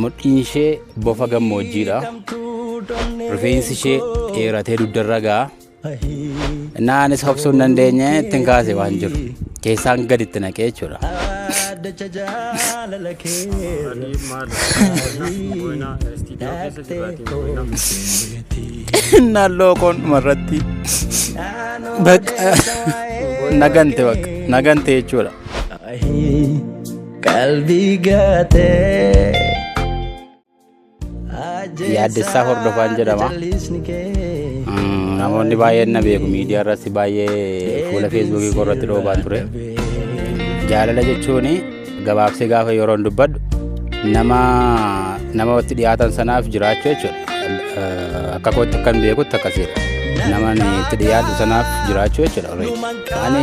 Mudhiin ishee bofa gammoojjiidha. Rifeensi ishee dheeratee dugdarra ga'a. Naanis hobsuu hin dandeenye ittiin kaase waan jiru. Keessaan gadi itti naqee jechuudha. Innaan lookoon dhumarratti bakka nagante bakka nagante jechuudha. Qalbii gaatee. Yaaddessaa Hordofaan jedhama. Namoonni baay'een na beeku miidiyaa irratti baay'ee fuula feesbuukii koo irratti dhoobaan ture. Jaalala jechuun gabaabsee gaafa yeroon dubbadhu nama nama itti dhiyaatan sanaaf jiraachuu jechuudha. Akka kootti akkan beekutti akkasiidha. Nama ani itti dhiyaadhu sanaaf jiraachuu jechuudha. Already. Ani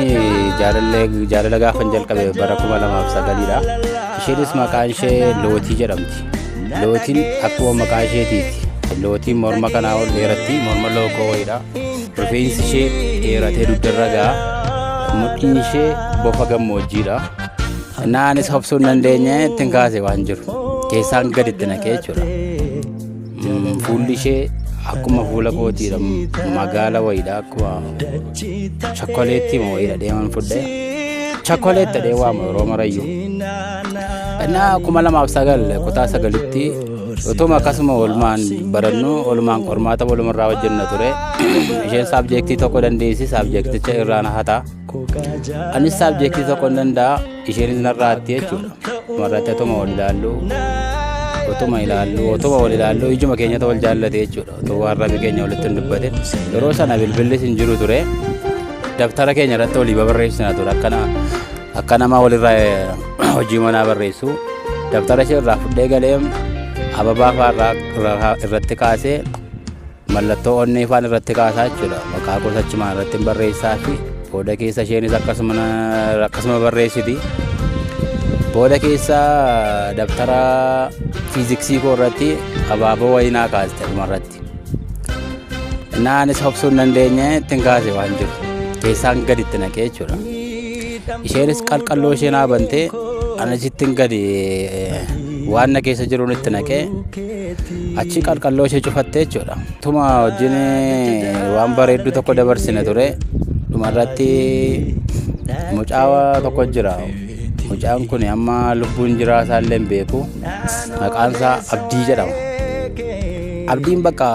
jaalallee jaalala gaafan jalqabe bara 2009dha. Isheenis maqaan ishee Lootii jedhamti. Lootiin akkuma maqaa isheetiiti. Lootiin morma kanaa ol dheeratti morma lookoo wayiidha. Rifeensi ishee dheeratee dugdarra ga'a. Mudhiin ishee bofa gammoojjiidha. Naanis hobsuu hin dandeenye ittiin kaase waan jiru. Keessaan gadi itti naqee jechuudha. Fuulli ishee akkuma fuula kootiidha. Magaala wayiidha akkuma chokkoleettii moo wayiidha deeman fudhee. Chokkoleetti jedhee waama yeroo marayyuu. Innaa 2009 kutaa sagalitti utuma akkasuma oolmaan barannu oolmaan qormaata walumarraa hojjenna ture. Isheen saabjeektii tokko dandeessi saabjeekticha irraa na hata. Anis saabjeektii tokko hin danda'a isheenis narraa hatti jechuudha. Dhumarratti utuma wal ilaallu utuma ilaallu utuma wal ilaallu ijuma keenyatu wal jaallate jechuudha. Utuu arrabi keenya walitti hin dubbatin. Yeroo sana bilbillis hin jiru ture. Dabtara keenya irratti walii babarreessina ture akkana akka nama walirraa hojii manaa barreessu. Dabtara ishee irraa fudhee galee ababaa fa'aa irratti kaasee mallattoo onnee fa'aan irratti kaasaa jechuudha. Maqaa koos achumaan irratti hin barreessaa fi booda keessa isheenis akkasuma akkasuma barreessiti. Booda keessa dabtara fiiziksii koo irratti abaaboo wayii naa kaaste dhuma irratti. Naanis hobsuu hin dandeenye ittiin kaase waan jiru. Keessaan gadi itti naqee jechuudha. Isheenis qalqalloo ishee naa bantee anis ittiin gadi waan na keessa jiruun itti naqee achi qalqalloo ishee cufatte jechuudha. Tuma wajjin waan bareedduu tokko dabarsine ture. Dhumarratti mucaa tokko jira. Mucaan kun amma lubbuun jiraa isaallee hin beeku. Maqaan isaa Abdii jedhama. Abdiin bakka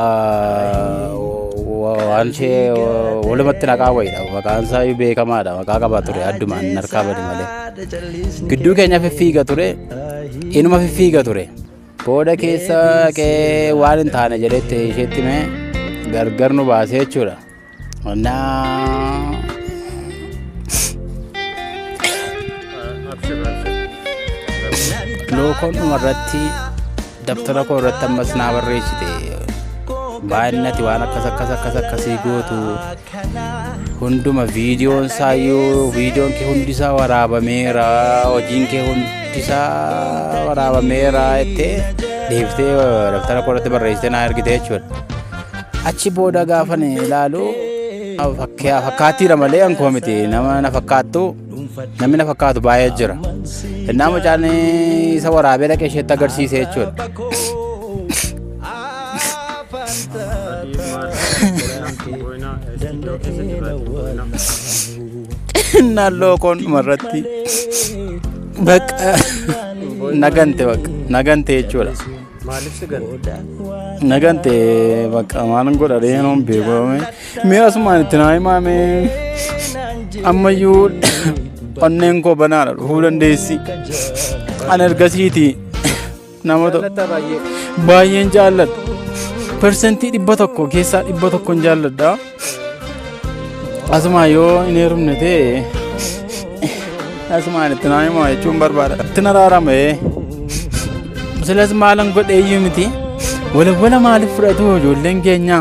waan ishee walumatti naqaa wayiidha. Maqaan isaa beekamaadha. Maqaa qaba ture addumaan harkaa bade malee. Gidduu keenya fiffiiga ture. Inuma fiffiiga ture. Booda keessa qe'ee waan hin taane jedhetti isheetti himee gargar nu baasee jechuudha. Innaa lookoon dhumarratti dabtara koo irratti ammas naa barreessite. Baay'inati waan akkas akkas akkas akkasii gootu hunduma viidiyoon isaayyuu viidiyoon kee hundi isaa waraabameera hojiin kee hundi isaa waraabameera jettee deebiftee dabtara koo irratti barreessitee naa ergite jechuudha. Achi booda gaafan ilaalu fakkaattiidha malee ankoo miti nama na fakkaattu namni na fakkaatu baay'ee jira. Innaa mucaan isa waraabee dhaqee isheetti agarsiise jechuudha. Innaan lookoon dhumarratti bakka nagante bakka nagante jechuudha. Maaliif si gante? Nagante bakka maalan godha dheenuun beeku. Mee asumaan itti naa himaa mee ammayyuu onneen koo banaadha dhufuu dandeessi. Ani ergasiiti nama Jaallatta baay'ee. Baay'een jaalladha. 100% keessaa 100n jaalladha. Asumaan yoo hin heerumne ta'e asumaan itti naa himaa jechuun barbaada. Itti naraarame. Silas maalan godhe iyyuu miti. Walawwala maaliif fudhatu ijoolleen keenya?